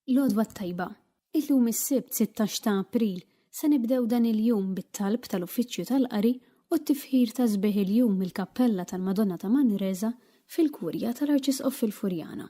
L-għodwa t-tajba. Illum is-Sibt 16 ta' April se nibdew dan il-jum bit-talb tal-Uffiċċju tal-Qari u t-tifħir ta' sbieħ il-jum mill-Kappella tal-Madonna ta' Manresa fil-Kurja tal-Arċisqof fil-Furjana.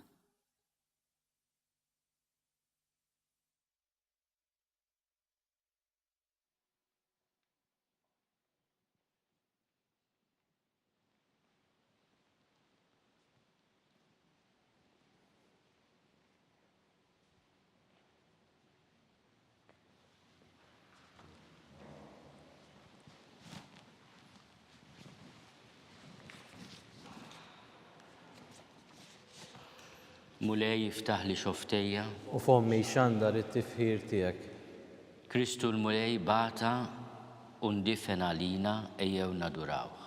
Mulej iftaħli xofftejja. U fommi jxandar it-tifħir tiegħek. Kristu l-Mulej bata u ndifen għalina ejjew nadurawh.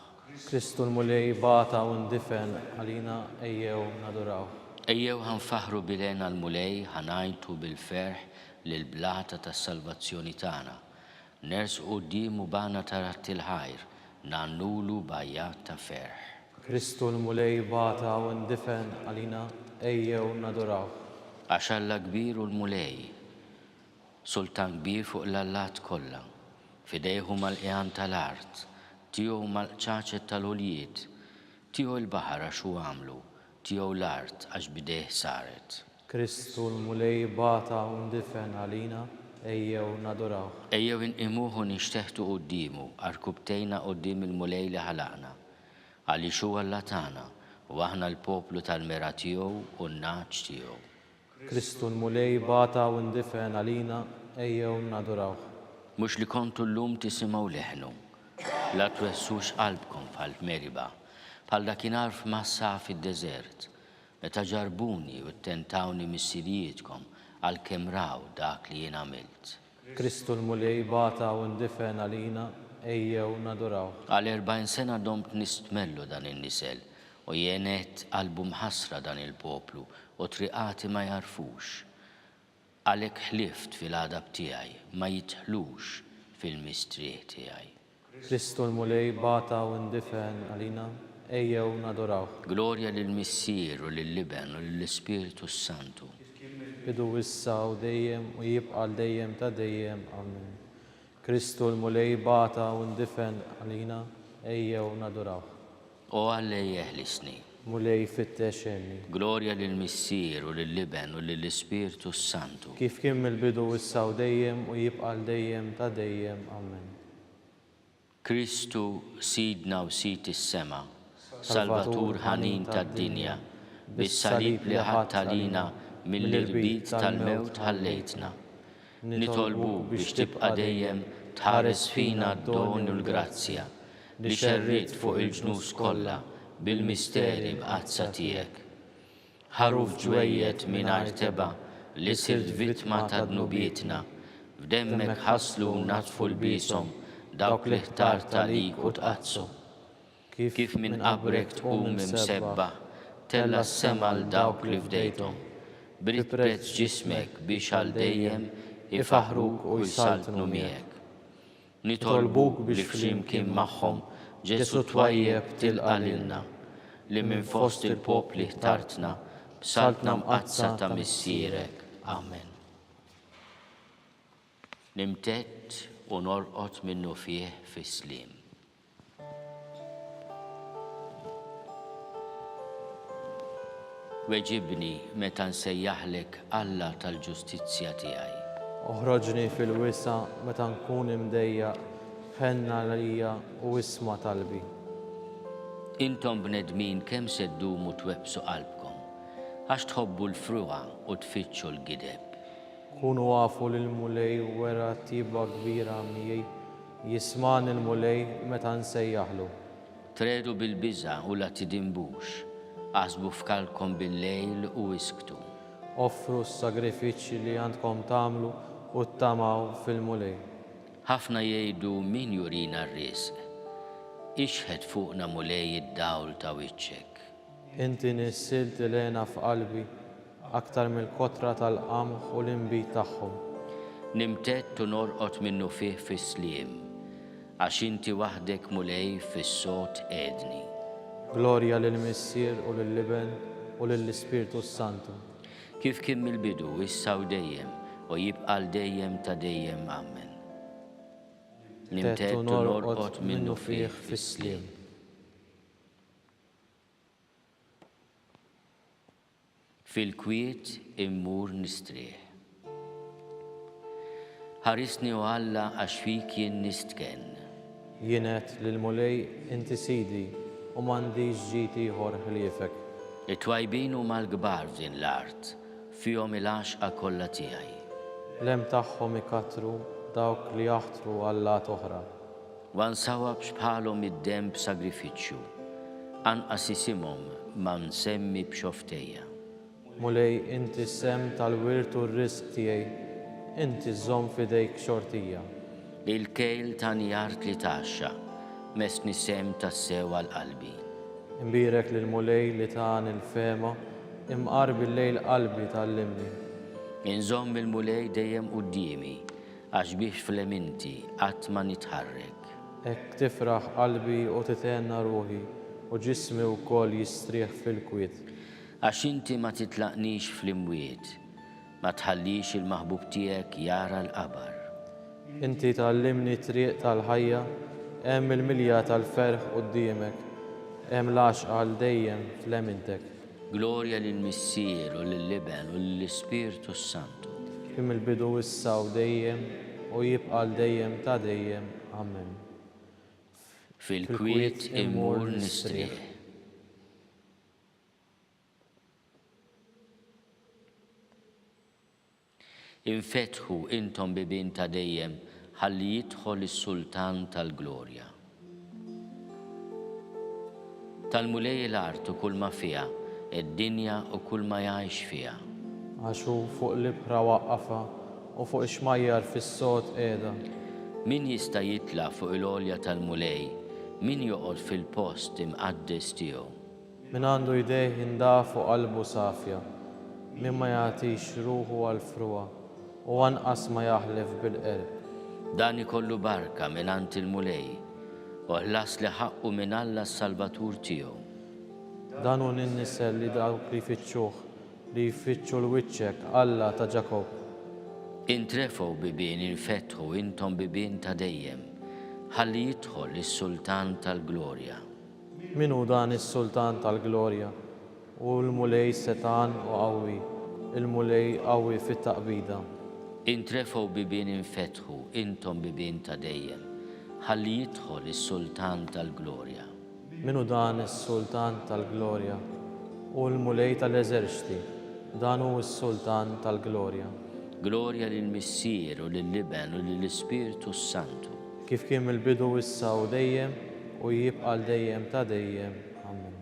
Kristu l-Mulej bata u ndifen għalina ejjew nadurawh. Ejjew ħa nfaħħru bil-hena l-Mulej ħa ngħajtu bil-ferħ lill-blata tas-salvazzjoni tagħna. Nersqu quddiemu b'għana ta' radd il-ħajr, ngħannulu b'għajjat ta' ferħ. Kristu l-Mulej bata u ndifen għalina ejjew nadurawh. Għax Alla kbir hu l-Mulej, Sultan kbir fuq l-allat kollha. F'idejh huma l-qigħan tal-art, tiegħu huma l-qċaċet tal-għoljiet. Tiegħu l-baħar għax hu għamlu, tiegħu l-art għax b'idejh saret. Kristu l-Mulej bata u ndifen għalina, ejjew nadurawh. Ejjew inqimuh u ninxteħtu quddiemu, għarkupptejna quddiem il-Mulej li ħalaqna. Għaliex hu Alla tagħna, u aħna l-poplu tal-mergħa tiegħu u n-nagħaġ tiegħu. Kristu l-Mulej bata u ndifen għalina, ejjew nadurawh. Mhux li kontu llum tisimgħu leħnu. La twessux qalbkom bħal f'Meriba, bħal dakinhar f'Massa fid-deżert, meta ġarrbuni u ttentawni missirijietkom għalkemm raw dak li jien għamilt. Kristu l-Mulej bata u ndifen għalina, ejjew nadurawh. Għal 40 sena domt nistmellu dan in-nisel, u jien għedt, Qalbu mħassra dan il-poplu, u triqati ma jagħrfux. Għalhekk ħlift fil-għadab tiegħi, ma jidħlux fil-mistrieħ tiegħi. Kristu l-Mulej bata u ndifen għalina, ejjew nadurawh. Glorja lill-Missier u lill-Iben u lill-Ispirtu s-Santu. Bidu issa u dejjem u jibqa' għal dejjem ta' dejjem. Amen. Kristu l-Mulej bata u ndifen għalina, ejjew nadurawh. O Alla eħlisni. Mulej fittex għinni. Glorja lill-Missier u lill-Iben u lill-Ispirtu s-Santu. Kif kien mill-bidu issa u dejjem u jibqa' għal dejjem ta' dejjem. Amen. Kristu, Sidna u Sid is-sema, Salvatur ħanin tad-dinja, bis-salib li ħadt għalina mill-irbit tal-mewt ħallejtna. Nitolbuk biex tibqa' dejjem tħares fina d-don u l-grazzja li xerridt fuq il-ġnus kollha bil-misteri mqaddsa tiegħek. Ħaruf ġwejjed mingħajr tebgħa li sirt vittma ta' dnubietna, f'demmek ħasslu u naddfu lbieshom dawk li ħtart għalik u tqaddsu. Kif minn qabrek tqum imsebbaħ, tella' s-sema 'l dawk li fdejthom, b'ried prezz ġismek biex għal dejjem ifaħħruk u jsaltnu miegħek. Nitolbuk biex flimkien magħhom Ġesù twajjeb tilqa' lilna, li minn fost il-popli ħtartna b'saltna mqaddsa ta' Missierek. Amen. Nimtedd u norqod minnufih fis-sliem. Weġibni meta nsejjaħlek Alla tal-ġustizzja tiegħi. Oħroġni fil-wisa' meta nkun imdejjaq, ħenn għalija u isma' talbi. Intom bnedmin kemm se ddumu twebbsu qalbkom, għax tħobbu l-frugħa u tfittxu l-gideb? Kunu afu li l-Mulej wera tjieba kbira miegħi, Jismagħni l-Mulej meta nsejjaħlu. Tregħdu bil-biża' u la tidinbux, aħsbu f'kalbkom bil-lejl u isktu. Offru s-sagrifiċċji li għandkom tagħmlu u ttamaw fil-Mulej. Ħafna jgħidu min jurina r-riżq? Ixħet fuqna Mulej id-dawl ta' wiċċek. Inti nissilt il-hena f'qalbi aktar mill-kotra tal-qamħ u l-inbid tagħhom. Nimtedd u norqod minnufih fis-sliem, għax inti waħdek Mulej fis-sod tqegħedni. Glorja lill-Missier u lill-Iben u lill-Ispirtu s-Santu. Kif kien mill-bidu, issa u dejjem, u jibqa' għal dejjem ta' dejjem. Amen. Nimtedd u norqod minnufih fis-sliem. Fil-kwiet immur nistrieħ. Ħarisni o Alla għax fik jien nistkenn. Jien għedt lill-Mulej, Inti Sidi, u m'għandix ġid ieħor ħliefek. It-twajbin huma l-kbar f'din l-art, fihom il-għaxqa kollha tiegħi. L-hemm tagħhom ikattru dawk li jaħtru allat oħra. Ma nsawwabx bħalhom id-demm b'sagrifiċċju, anqas isimhom ma nsemmi b'xofftejja. Mulej, inti s-sehem tal-wirt u r-riżq tiegħi, inti żżomm f'idejk xortija. Il-kejl tani art li tgħaxxaq, messni sehem tassew għal qalbi. Inbierek lill-Mulej li tani l-fehma, imqar bil-lejl qalbi tgħallimni. Inżomm il-Mulej dejjem quddiemi, Għax bih f'leminti qatt ma nitħarrek. Hekk tifraħ qalbi u tithenna ruħi, u ġismi wkoll jistrieħ fil-kwiet. Għax inti ma titlaqnix fl-imwiet, ma tħallix il-maħbub tiegħek jara l-qabar. Inti tgħallimni t-triq tal-ħajja, hemm il-milja tal-ferħ quddiemek, hemm l-għaxqa għal dejjem f'lemintek. Glorja lill-Missier u lill-Iben u lill-Ispirtu s-Santu. Kien mill-bidu issa u dejjem u jibqa' għal dejjem ta' dejjem. Amen. Fil-kwiet immur nistrieħ. Infetħu, intom bibien ta' dejjem, ħalli jidħol is-Sultan tal-glorja. Tal-Mulej l-art u kulma fiha, id-dinja u kulma jgħix fiha. Għax hu fuq l-ibħra waqqafha, u fuq ix-xmajjar fis-sod qiegħda. Min jista' jitla' fuq il-għolja tal-Mulej, min joqgħod fil-post imqaddes tiegħu? Min għandu jdejh indaf u qalbu safja, min ma jagħtix ruħu għall-frugħa, u anqas ma jaħlef bil-qerq. Dan ikollu barka mingħand il-Mulej, u ħlas li ħaqqu minn Alla s-Salvatur tiegħu. Dan hu n-nisel li dawk li jfittxuh, li jfittxu 'l wiċċek, Alla ta' Ġakobb. Intrefgħu bibien infetħu, intom bibien ta' dejjem, ħalli jidħol is-Sultan tal-glorja. Min hu dan is-Sultan tal-glorja? Hu l-Mulej setgħan u qawwi, il-Mulej qawwi fit-taqbida. Intrefgħu bibien infetħu, intom bibien ta' dejjem, ħalli jidħol is-Sultan tal-glorja. Min hu dan is-Sultan tal-glorja? Hu l-Mulej tal-eżerċti, dan hu s-Sultan tal-glorja. Glorja lill-Missier u lill-Iben u lill-Ispirtu s-Santu. Kif kien mill-bidu issa u dejjem u jibqa' għal dejjem ta' dejjem. Amen.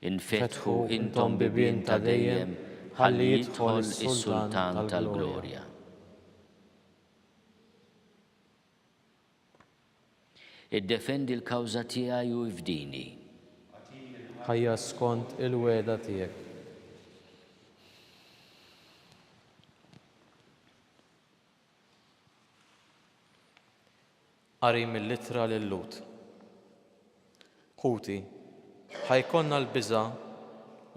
Infetħu intom bibien ta' dejjem ħalli jidħol is-Sultan tal-glorja. Iddefendi l-kawża tiegħi u ifdini. Ħajja skont il-wegħda tiegħek. Qari mill-Ittra lil-Lhud. Ħuti, ħa jkollna l-biża'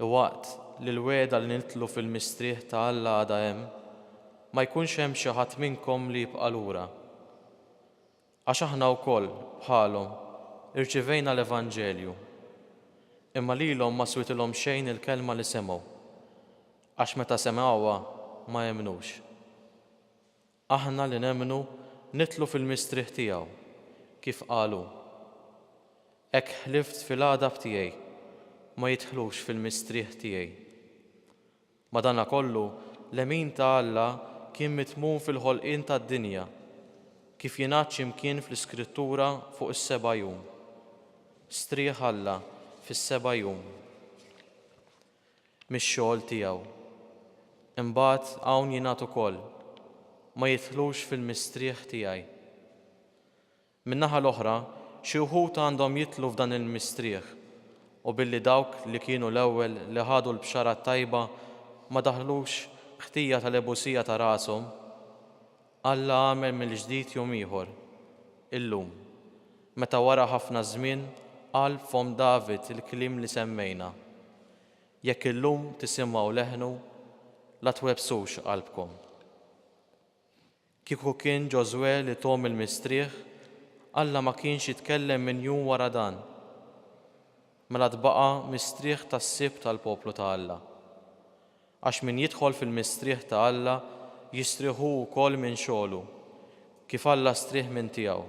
li waqt li l-wegħda li nidħlu fil-mistrieħ ta' Alla għadha hemm, ma jkunx hemm xi ħadd minnkom li jibqa' lura. Għax aħna wkoll, bħalhom, irċivejna l-evanġelju. Imma lilhom ma switilhom xejn il-kelma li semgħu, għax meta semgħuha ma emmnux. Aħna li nemmnu nidħlu fil-mistrieħ tiegħu, kif qal hu, Hekk ħlift fil-għadab tiegħi, ma jidħlux fil-mistrieħ tiegħi. Madankollu, l-għemin ta' Alla kien mitmum fil-ħolqien tad-dinja, kif jingħad xi mkien fl-Iskrittura fuq is-seba' jum, Strieħ Alla fis-seba' jum. Mix-xogħol tiegħu. Imbagħad hawn jingħad ukoll, Ma jidħlux fil-mistrieħ tiegħi. Min-naħa l-oħra, xi wħud għandhom jidħlu f'dan il-mistrieħ, u billi dawk li kienu l-ewwel li ħadu l-bxara t-tajba ma daħlux b'ħtija tal-ebusija ta' rashom, Alla għamel mill-ġdid jum ieħor, illum, meta wara ħafna żmien qal b'fomm David il-kliem li semmejna. Jekk illum tisimgħu leħnu, la twebbsux qalbkom. Kieku kien Ġożwè li thom il-mistrieħ, Alla ma kienx jitkellem minn jum wara dan. Mela tbaqa' mistrieħ tas-Sibt għall-poplu ta' Alla. Għax min jidħol fil-mistrieħ ta' Alla jistrieħ hu wkoll minn xogħlu, kif Alla strieħ minn tiegħu.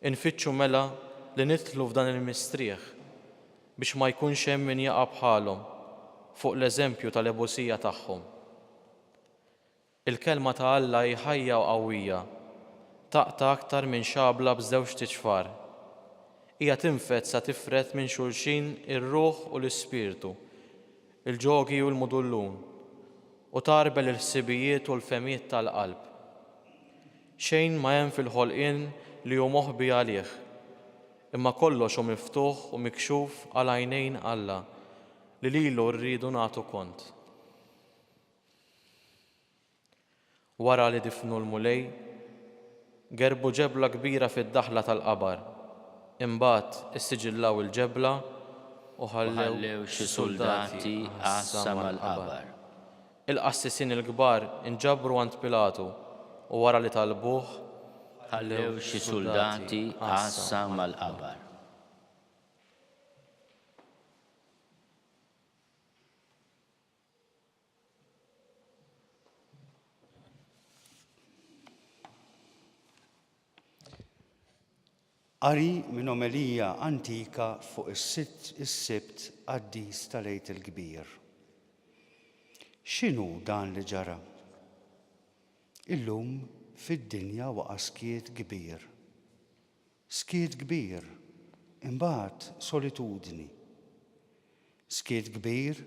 Infittxu mela li nidħlu f'dan il-mistrieħ, biex ma jkunx hemm min jaqa' bħalhom, fuq l-eżempju tal-ebusija tagħhom. Il-Kelma ta' Alla hi ħajja u qawwija, taqta' aktar minn xabla b'żewġt iċfar. Hija tinfed sa tifred minn xulxin ir-ruħ u l-ispirtu, il-ġogi u l-mudullun, u tgħarbel il-ħsibijiet u l-fehmiet tal-qalb. Xejn ma hemm fil-ħolqien li hu moħbi għalih, imma kollox hu miftuħ u mikxuf għal għajnejn Alla, li lilu rridu nagħtu kont. Wara li difnu l-Mulej, gerrbu ġebla kbira fid-daħla tal-qabar, imbagħad issiġillaw il-ġebla u ħallew xi suldati għassa mal-qabar. Il-qassisin il-kbar inġabru għand Pilatu u wara li talbuh, Ħallew xi suldati għassa mal-qabar. Qari minn omelija antika fuq is-Sibt Qaddis tal-Għid il-Kbir. X'inhu dan li ġara? Illum fid-dinja waqa' skiet kbir. Skiet kbir, imbagħad solitudni. Skiet kbir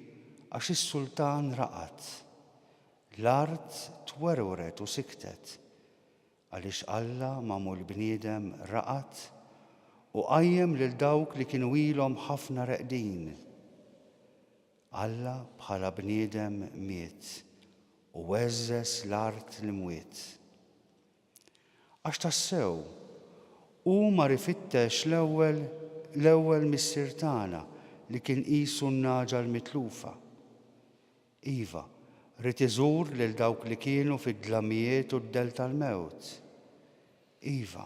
għax is-sultan raqad. L-art twerwret u siktet. Għaliex Alla magħmul bniedem raqad u qajjem lil dawk li kienu ilhom ħafna reqdin. Alla bħala bniedem miet u għeżżeż l-art l-imwiet. Għax tassew, hu mar ifittex l-ewwel l-ewwel Missier tagħna li kien qisu n-nagħġa l-mitlufa. Iva, ried iżur lil dawk li kienu fid-dlamijiet u d-dell tal-mewt. Iva,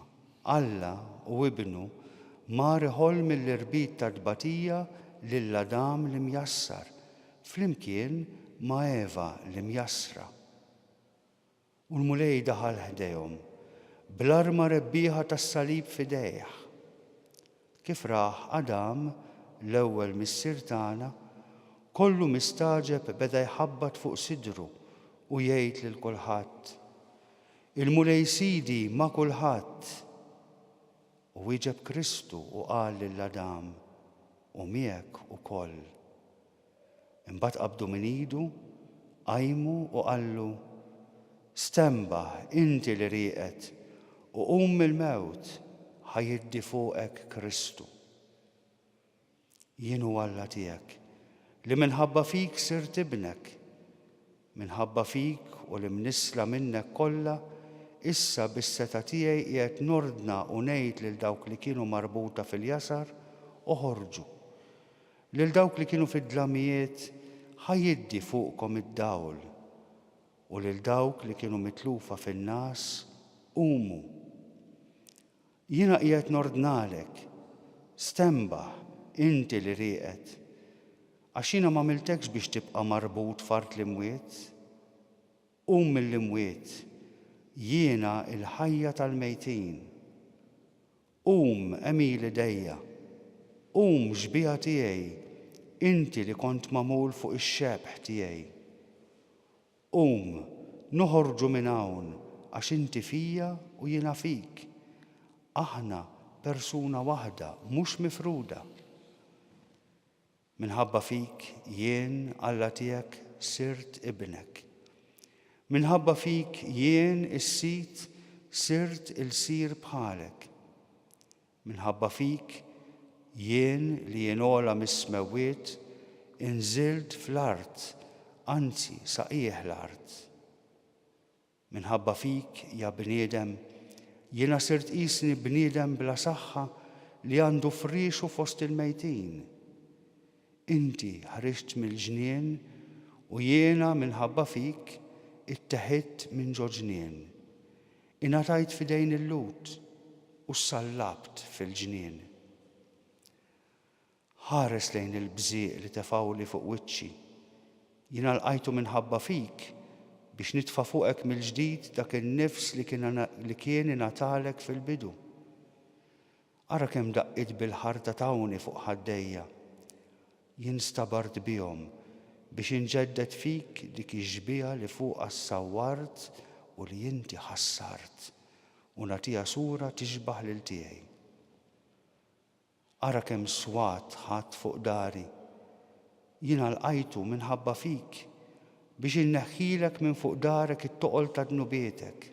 Alla u Ibnu mar iħoll mill-irbit tat-tbatija lil Adam l-imjassar, flimkien ma' Eva l-imjassra. U l-Mulej daħal ħdejhom, bl-arma rebbieħa tas-salib f'idejh. Kif rah Adam, l-ewwel missier tagħna, kollu mistagħġeb beda jħabbat fuq sidru u jgħid lil kulħadd, Il-Mulej Sidi ma' kulħadd! U wieġeb Kristu u qal lil Adam, U miegħek ukoll. Imbagħad qabdu minn idu, qajmu u qallu, Stenbaħ, inti li rieqed, u qum mill-mewt, ħa jiddi fuqek Kristu. Jien hu Alla tiegħek, li minħabba fik sirt ibnek. Minħabba fik u l-imnissla minnek kollha, issa bis-setgħa tiegħi qiegħed nordna u ngħid lil dawk li kienu marbuta fil-jasar, Oħorġu. Lil dawk li kienu fid-dlamijiet, Ħa jiddi fuqkom id-dawl, u lil dawk li kienu mitlufa fin-ngħas, Qumu. Jiena qiegħed nordnalek, Stenbaħ, inti li rieqed, għax jiena m'għamiltekx biex tibqa' marbut f'art l-imwiet. Qum mill-imwiet, jiena l-ħajja tal-mejtin. Qum, għemil idejja. Qum, xbieha tiegħi, inti li kont magħmul fuq ix-xebh tiegħi. Qum, noħorġu minn hawn, għax inti fija u jiena fik. Aħna persuna waħda, mhux mifruda. Minħabba fik jien, Alla tiegħek, sirt ibnek. Minħabba fik jien, is-Sid, sirt ilsir bħalek. Minħabba fik jien li jien ogħla mis-smewwiet, inżilt fl-art, anzi sa qiegħ l-art. Minħabba fik, ja bniedem, jiena sirt qisni bniedem bla saħħa li għandu friexu fost il-mejtin. Inti ħriġt mill-ġnien u jiena minħabba fik itteħidt minn ġo ġnien. Ingħatajt f'idejn il-Lhud u ssallabt fil-ġnien. Ħares lejn il-bżieq li tefgħuli fuq wiċċi. Jiena lqajtu minħabba fik biex nitfa' fuqek mill-ġdid dak in-nifs li kien li kien ingħatalek fil-bidu. Ara kemm daqqiet bil-ħarta tawni fuq ħaddejja. Jien stabart bihom biex inġedded fik dik ix-xbieha li fuqha ssawwart u li inti ħassart u nagħtiha sura tixbah lil tiegħi. Ara kemm swat ħadt fuq dari. Jiena lqajtu minħabba fik, biex inneħħilek minn fuq darek it-toqol ta' dnubietek.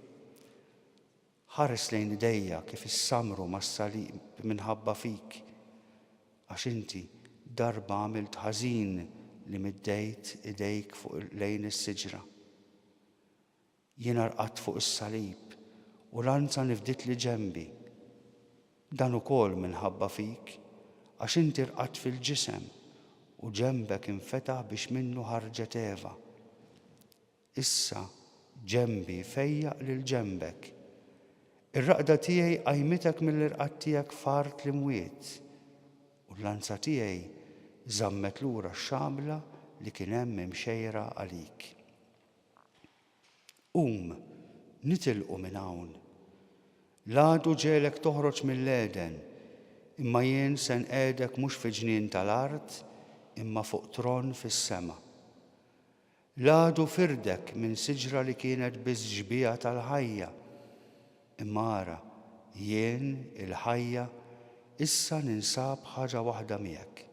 Ħares lejn idejja kif issammru mas-salib minħabba fik, għax inti darba għamilt ħażin li middejt idejk fuq lejn is-siġra. Jiena rqadt fuq is-salib u lanza nifditli ġenbi. Dan ukoll minħabba fik, għax inti rqadt fil-ġisem u ġenbek infetaħ biex minnu ħarġet Eva. Issa ġenbi fejjaq lil ġenbek. Ir-raqda tiegħi qajmitek mill-irqad tiegħek f'art l-imwiet, u l-lanza tiegħi żammet lura x-xabla li kien hemm imxejra għalik. Qum, nitilqu minn hawn. L-għadu ġegħlek toħroġ mill-Għeden, imma jien se nqiegħdek mhux fi ġnien tal-art, imma fuq tron fis-sema. L-għadu firdek minn siġra li kienet biss xbieha tal-ħajja, imma ara, jien, il-ħajja, issa ninsab ħaġa waħda miegħek.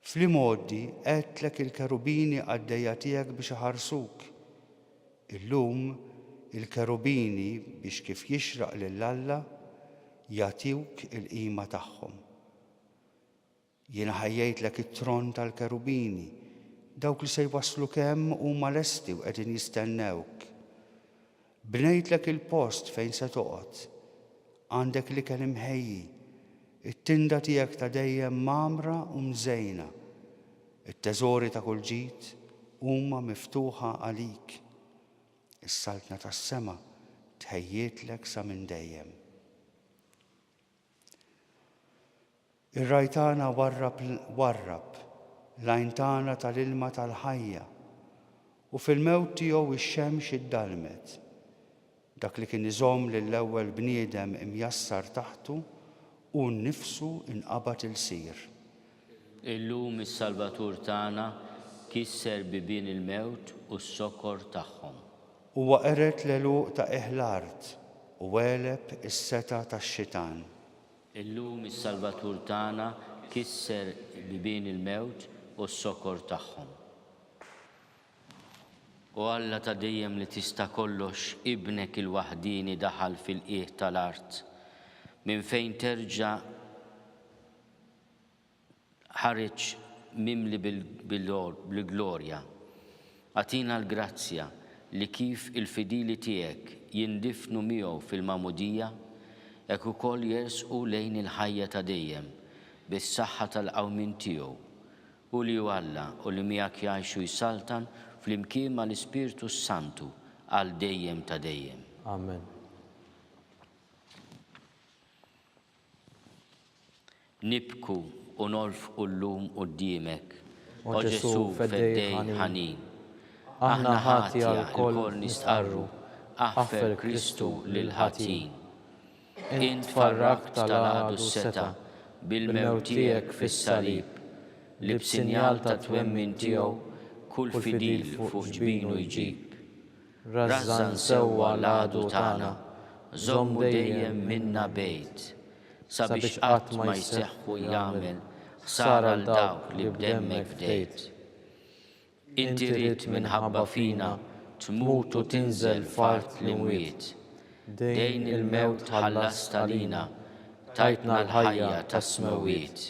Fl-imgħoddi għedtlek il-kerubini qaddejja tiegħek biex iħarsuk. Illum il-kerubini biex kif jixraq lil Alla jagħtiwk il-qima tagħhom. Jiena ħejjejtlek it-tron tal-kerubini, dawk li se jwassluk hemm huma lesti u qegħdin jistennewk. Bnejtlek il-post fejn se toqgħod. Għandek l-ikel imħejji. It-tinda tiegħek ta' dejjem mgħammra u mżejna. It-teżori ta' kull ġid huma miftuħa għalik. Is-saltna tas-sema tħejjietlek sa minn dejjem. Ir-ragħaj tagħna warrab warrab l-għajn tagħna tal-ilma tal-ħajja, u fil-mewt tiegħu x-xemx iddallmet. Dak li kien iżomm lill-ewwel bniedem imjassar taħtu, hu nnifsu nqabad ilsir. Illum is-Salvatur tagħna kisser bibien il-mewt u s-sokor tagħhom. Huwa qered l-għeluq ta' qiegħ l-art u għeleb is-setgħa tax-xitan. Illum is-Salvatur tagħna kisser bibien il-mewt u s-sokor tagħhom. O Alla ta' dejjem li tista' kollox, Ibnek il-waħdieni daħal fil-qiegħ tal-art, minn fejn terġa' Ħareġ mimli bil-glorja. Agħtina l-grazzja li kif il-fidili tiegħek jindifnu miegħu fil-magħmudija, hekk ukoll jersqu lejn il-ħajja ta' dejjem bis-saħħa tal-qawmien tiegħu, hu li hu Alla u li miegħek jgħix u jsaltan flimkien mal-Ispirtu s-Santu għal dejjem ta' dejjem. Amen. Nibku u nolfqu llum quddiemek, O Ġesù Feddej ħanin. Aħna ħatja lkoll nistqarru, aħfer Kristu lill-ħatjin. Int farrakt tal-għadu s-setgħa bil-mewt tiegħek fis-salib, li b'sinjal tat-twemmin tiegħu kull fidil fuq ġbinu jġib. Rażżan sewwa l-għadu tagħna, żommu dejjem minna bgħid, sabiex qatt ma jseħħ u jagħmel ħsara 'l dawk li b'demmek fdejt. Inti ridt minħabba fina tmut u tinżel f'art l-imwiet. Dejn il-mewt ħallast għalina, tajtna l-ħajja tas-smewwiet.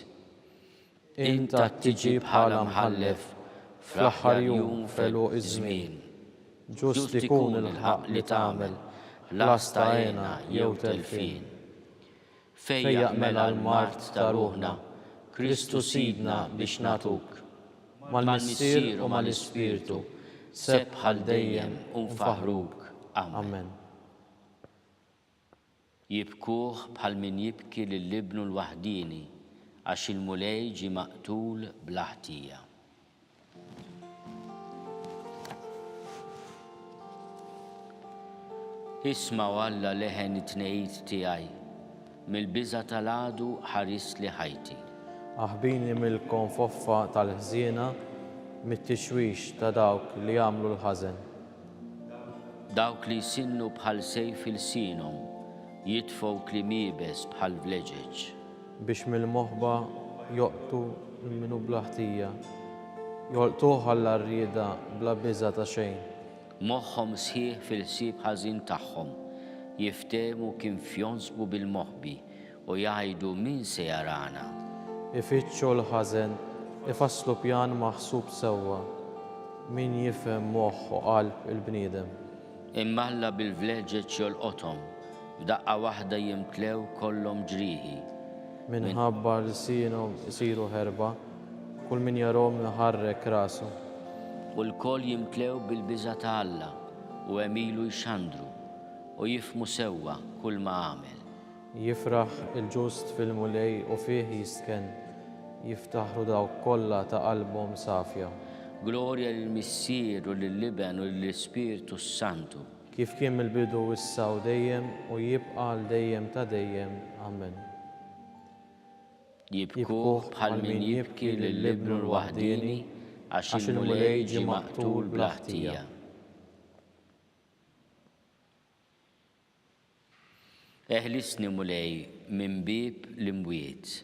Int għad tiġi bħala mħallef fl-aħħar jum f'għeluq iż-żmien. Ġust ikun il-ħaqq li tagħmel, ħlas ta' hena jew telfien. Fejjaq mela l-mard ta' ruħna, Kristu Sidna biex nagħtuk, mal-Missier u mal-Ispirtu, sebħ għal dejjem u nfaħħruk. Amen. Jibkuh bħal min jibki lil ibnu l-waħdieni, għax il-Mulej ġie maqtul bla ħtija. Isma', O Alla, leħen it-tnehid tiegħi, mill-biża' tal-għadu ħarisli ħajti. Aħbini mill-konfoffa tal-ħżiena, mit-tixwix ta' dawk li jagħmlu l-ħażen. Dawk li jsinnu bħal sejf ilsienhom, jitfgħu kliem iebes bħal vleġeġ. Biex mill-moħba jolqtu 'l min hu bla ħtija, jolqtuh għall-għarrieda bla biża' ta' xejn. Moħħhom sħiħ fil-ħsieb ħażin tagħhom, jiftehmu kif jonsbu bil-moħbi, u jgħidu, 'Min se jarana? Ifittxu l-ħażen, ifasslu pjan maħsub sewwa, min jifhem moħħ u qalb il-bniedem? Imma Alla bil-vleġeġ jolqothom, f'daqqa waħda jimtlew kollhom ġrieħi. Minħabba lsienhom isiru ħerba, kull min jarahom iħarrek rasu. U lkoll jimtlew bil-biża' ta' Alla, u għemilu jxandru, u jifhmu sewwa kulma għamel. Jifraħ il-ġust fil-Mulej u fih jistkenn, jiftaħru dawk kollha ta' qalbhom safja. Glorja lill-Missier u lill-Iben u lill-Ispirtu s-Santu. Kif kien mill-bidu issa u dejjem u jibqa' għal dejjem ta' dejjem. Amen. Jibkuh bħal min jibki lil ibnu l-waħdieni għax il-Mulej ġie maqtul bla ħtija. Eħlisni, Mulej, minn bieb l-imwiet.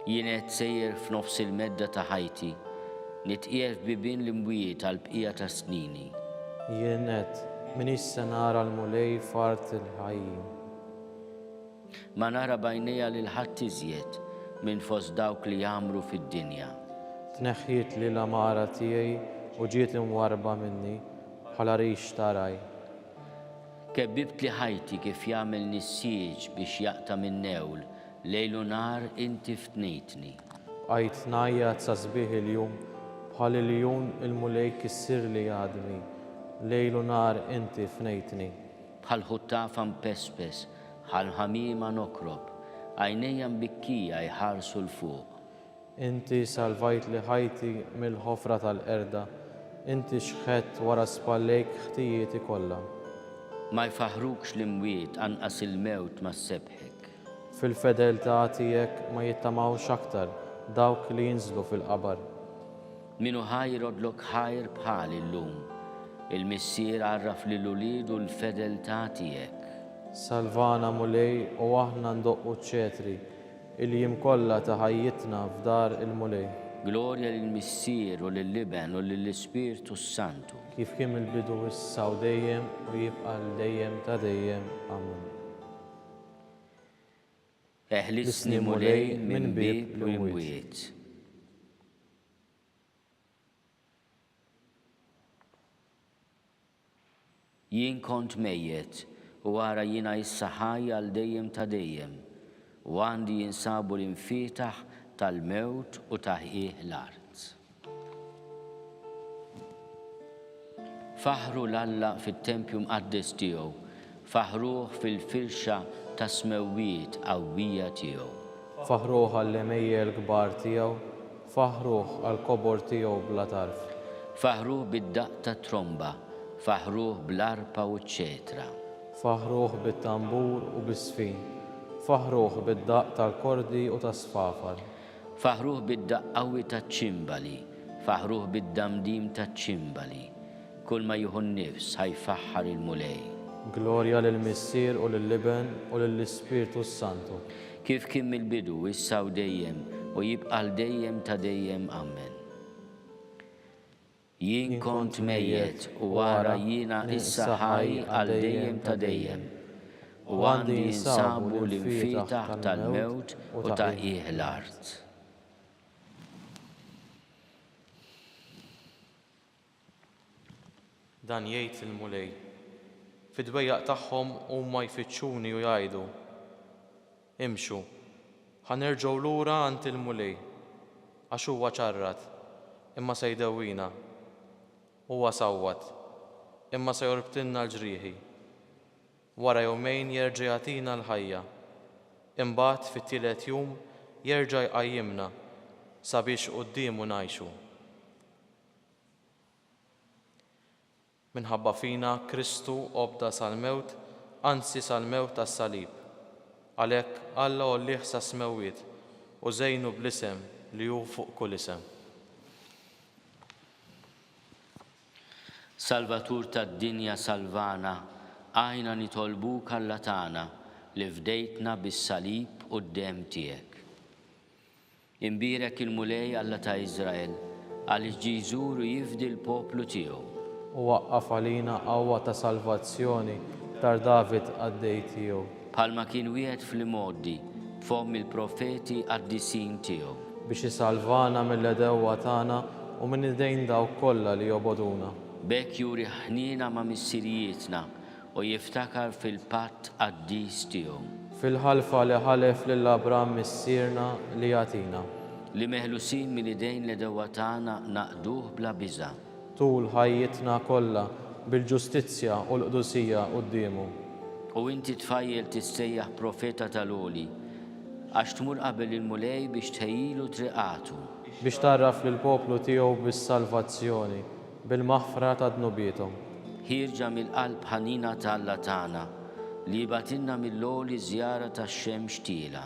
Jien qed sejjer f'nofs il-medda ta' ħajti, nitqiegħed f'bibien l-imwiet għall-bqija ta' snini. Jien għedt, M'iniex se nara l-Mulej f'art il-ħajjin. Ma nara b'għajnejja lil ħadd iżjed minn fost dawk li jgħammru fid-dinja. Tneħħietli l-għamara tiegħi u ġiet imwarrba minni bħala rix ta' ragħaj. Kebbibtli ħajti kif jagħmel nissieġ biex jaqta' min-newl, lejl u nhar inti ftnejtni. Bqajt ngħajjat sa sbieħ il-jum, bħal iljun il-Mulej kissirli għadmi, lejl u nhar inti fnejtni. Bħal ħuttafa npespes, bħal ħamiema nokrob, għajnejja mbikkija jħarsu 'l fuq. Inti salvajtli ħajti mill-ħofra tal-qerda, inti xħett wara spallejk ħtijieti kollha. Ma jfaħħrukx l-imwiet anqas il-mewt ma ssebbħek. Fil-fedeltà tiegħek ma jittamawx aktar dawk li jinżlu fil-qabar. Min hu ħaj iroddlok ħajr bħali llum. Il-Missier għarraf lil uliedu l-fedeltà tiegħek. Salvana, Mulej, u aħna ndoqqu ċ-ċetri, il-jiem kollha ta' ħajjitna f'dar il-Mulej. Glorja lill-Missier u lill-Iben u lill-Ispirtu s-Santu. Kif kien mill-bidu issa u dejjem u jibqa' għal dejjem ta' dejjem. Amen. Eħlisni, Mulej, minn bieb l-imwiet. Jien kont mejjet, u ara jiena issa ħaj għal dejjem ta' dejjem, u għandi jinsabu l-imfietaħ tal-mewt u ta' qiegħ l-art. Faħħru 'l Alla fit-tempju mqaddes tiegħu, faħħruh fil-firxa tas-smewwiet qawwija tiegħu. Faħħruh għall-għemejjel kbar tiegħu, faħħruh għall-kobor tiegħu bla tarf. Faħħruh bid-daqq tat-tromba, faħħruh bl-arpa u ċ-ċetra. Faħħruh bit-tanbur u biż-żfin, faħħruh bid-daqq tal-kordi u tas-sfafar. Faħħruh bid-daqq qawwi taċ-ċimbali, faħħruh bid-damdim taċ-ċimbali. Kulma jieħu n-nifs ħa jfaħħar il-Mulej. Glorja lill-Missier u lill-Iben u lill-Ispirtu s-Santu. Kif kien mill-bidu, issa u dejjem, u jibqa' għal dejjem ta' dejjem. Amen. Jien kont mejjet, u ara jiena issa ħaj għal dejjem ta' dejjem, u għandi jinsabu l-imfietaħ tal-mewt u ta' qiegħ l-art. Dan jgħid il-Mulej, Fid-dwejjaq tagħhom huma jfittxuni u jgħidu, Imxu, ħa. Ħa nerġgħu lura għand il-Mulej, għax huwa ċarrat, imma se jdewwina. Huwa sawwat, imma se jorbtilna l-ġrieħi. Wara jumejn jerġa' jagħtina l-ħajja. Imbagħad fit-tielet jum jerġa' jqajjimna sabiex quddiemu ngħixu. Minħabba fina Kristu obda sal-mewt, anzi sal-mewt tas-salib. Għalhekk Alla għollieh sas-smewwiet u żejnu bl-isem li hu fuq kull isem. Salvatur tad-dinja salvana, għina nitolbuk Alla tagħna li fdejtna bis-salib u d-demm tiegħek. Imbierek il-Mulej Alla ta' Iżrael, għaliex ġie jżur u jifdi l-poplu tiegħu. U waqqaf għalina qawwa ta' salvazzjoni f'dar David qaddej tiegħu. Bħalma kien wiegħed fl-imgħoddi b'fomm il-profeti qaddisin tiegħu. Biex isalvana mill-għedewwa tagħna u minn idejn dawk kollha li jobogħduna. B'hekk juri ħniena ma' missirijietna U jiftakar fil-patt qaddis tiegħu. Fil-ħalfa li ħalef lil Abram missierna li jagħtina. Li meħlusin minn idejn l-għedewwa tagħna naqduh bla biża'. Tul ħajjitna kollha bil-ġustizzja u l-qdusija quddiemu. U inti tfajjel tissejjaħ profeta tal-Għoli, għax tmur qabel il-Mulej biex tħejjilu triqatu. Biex tgħarraf lill-poplu tiegħu bis-salvazzjoni. Bil-maħfra ta' dnubiethom. Ħierġa mill-qalb ħanina ta' Alla tagħna, li jibgħatilna mill-għoli żjara tax-xemx tielgħa.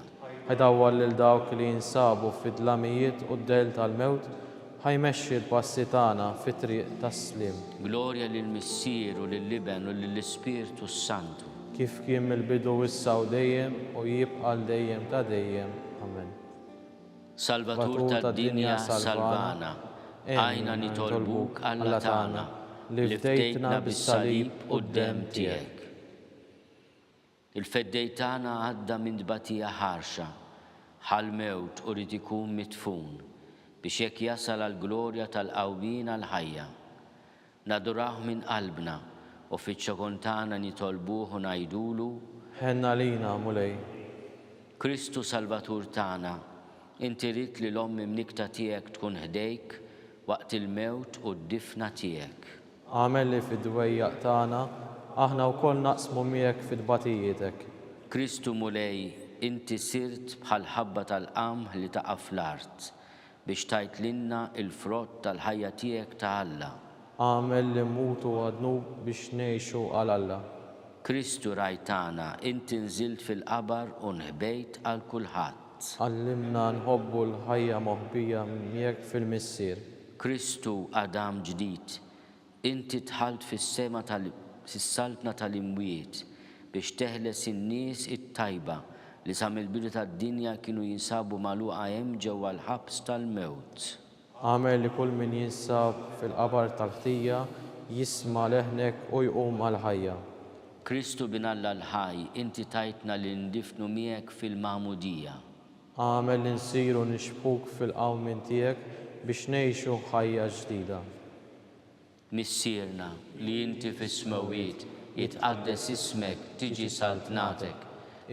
Ħa jdawwal lil dawk li jinsabu fid-dlamijiet u d-dell tal-mewt, ħa jmexxi l-passi tagħna fit-triq tas-sliem. Glorja lill-Missier u lill-Iben u lill-Ispirtu s-Santu. Kif kien mill-bidu issa u dejjem u jibqa' għal dejjem ta' dejjem. Amen. Salvatur tad-dinja salvana, għinna nitolbuk Alla tagħna, li fdejtna bis-salib u d-demm tiegħek. Il-Feddej tagħna għadda minn tbatija ħarxa, ħa l-mewt u ried ikun midfun, biex hekk jasal għall-glorja tal-qawmien għall-ħajja. Nadurawh minn qalbna u fiċ-ċokon tagħna nitolbuh u ngħidulu. Ħenn għalina, Mulej. Kristu Salvatur tagħna, inti ridt li l-Omm imnikkta tiegħek tkun ħdejk waqt il-mewt u d-difna tiegħek. Agħmel li fid-dwejjaq tagħna, aħna wkoll naqsmu miegħek fi tbatijietek. Kristu Mulej, inti sirt bħall-ħabba tal-qamħ li taqa' fl-art, Biex tajt lilna l-frott tal-ħajja tiegħek ta' Alla. Agħmel li mmutu għad-dnub biex ngħixu għal Alla. Kristu Ragħaj tagħna, inti nżilt fil-qabar u nħbejt għal kulħadd. Għallimna nħobbu l-ħajja moħbija miegħek fil-Missier. Kristu Adam ġdid, Inti dħalt fis-sema tal fis-saltna tal-imwiet biex teħles in-nies it-tajba li sa mill-bidu tad-dinja kienu jinsabu magħluqa hemm ġewwa l-ħabs tal-mewt. Agħmel li kull min jinsab fil-qabar tal-ħtija jisma' leħnek u jqum għall-ħajja. Kristu Bin Alla l-ħaj, inti tajtna li nindifnu miegħek fil-magħmudija. Agħmel li nsiru nixbhuk fil-qawmien tiegħek biex ngħixu ħajja ġdida. Missierna, li inti fis-smewwiet, jitqaddes ismek, tiġi saltnatek,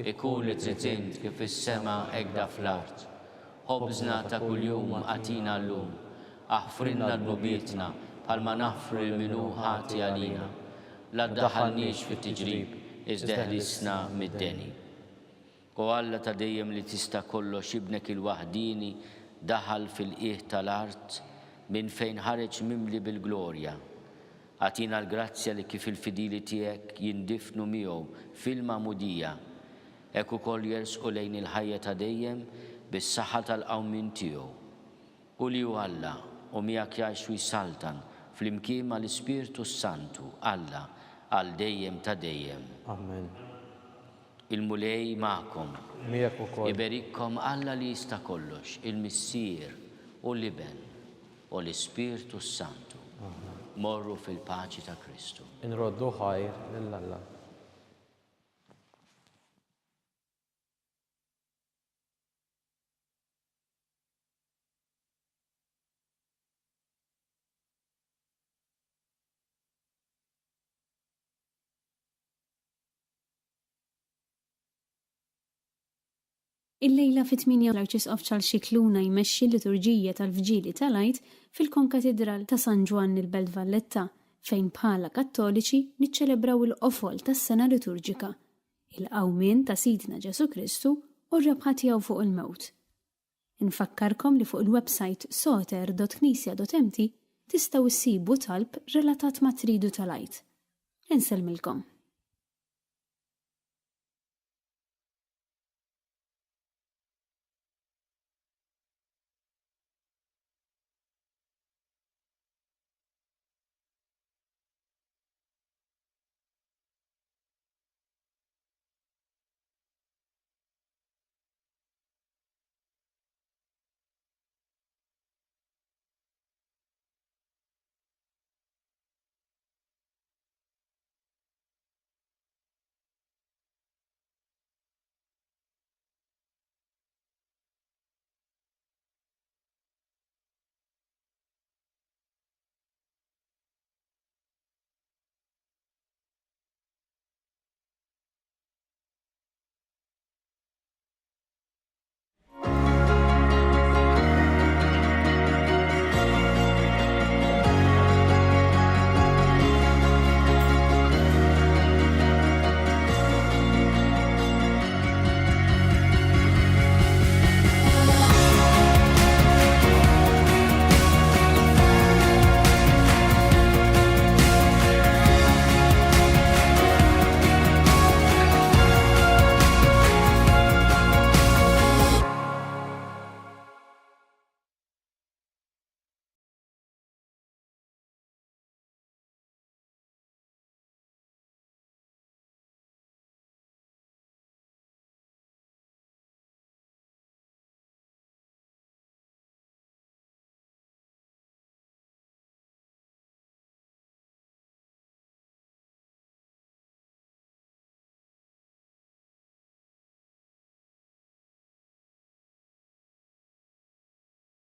ikun li trid int kif fis-sema hekk fl-art. Ħobżna ta' kuljum agħtina llum. Aħfrilna dnubietna, bħalma naħfru lil min hu ħati għalina. La ddaħħalniex fit-tiġrib, iżda eħlisna mid-deni. O Alla ta' dejjem li tista' kollox Ibnek il-waħdieni daħal fil-qiegħ tal-art minn fejn ħareġ mimli bil-glorja. Agħtina l-grazzja li kif il-fidili tiegħek jindifnu miegħu fil-magħmudija, hekk ukoll jersqu lejn il-ħajja ta' dejjem bis-saħħa tal-qawmien tiegħu. Hu li hu Alla, u miegħek jgħix u jsaltan, flimkien ma' l-Ispirtu s-Santu, Alla, għal dejjem ta' dejjem. Amen. Il-Mulej magħkom. Miegħek ukoll. Iberikkom Alla li jista' kollox, il-Missier, u l-Iben, u l-Ispirtu s-Santu. Amen. Morru fil-paċi ta' Kristu. Inroddu ħajr lil Alla. Illejla fit-tmienja l-Arċisqof Charles Scicluna jmexxi l-liturġija tal-Vġili tal-Għid fil-Konkatidral ta' San Ġwann il-Belt Valletta fejn bħala Kattoliċi niċċelebraw il-qofol tas-sena liturġika, il-qawmien ta' Sidna Ġesù Kristu u r-rebħa tiegħu fuq il-mewt. Infakkarkom li fuq il-websajt soter.knisja.mt tistgħu issibu talb relatat mat-Tridu tal-Għid. Insellmilkom.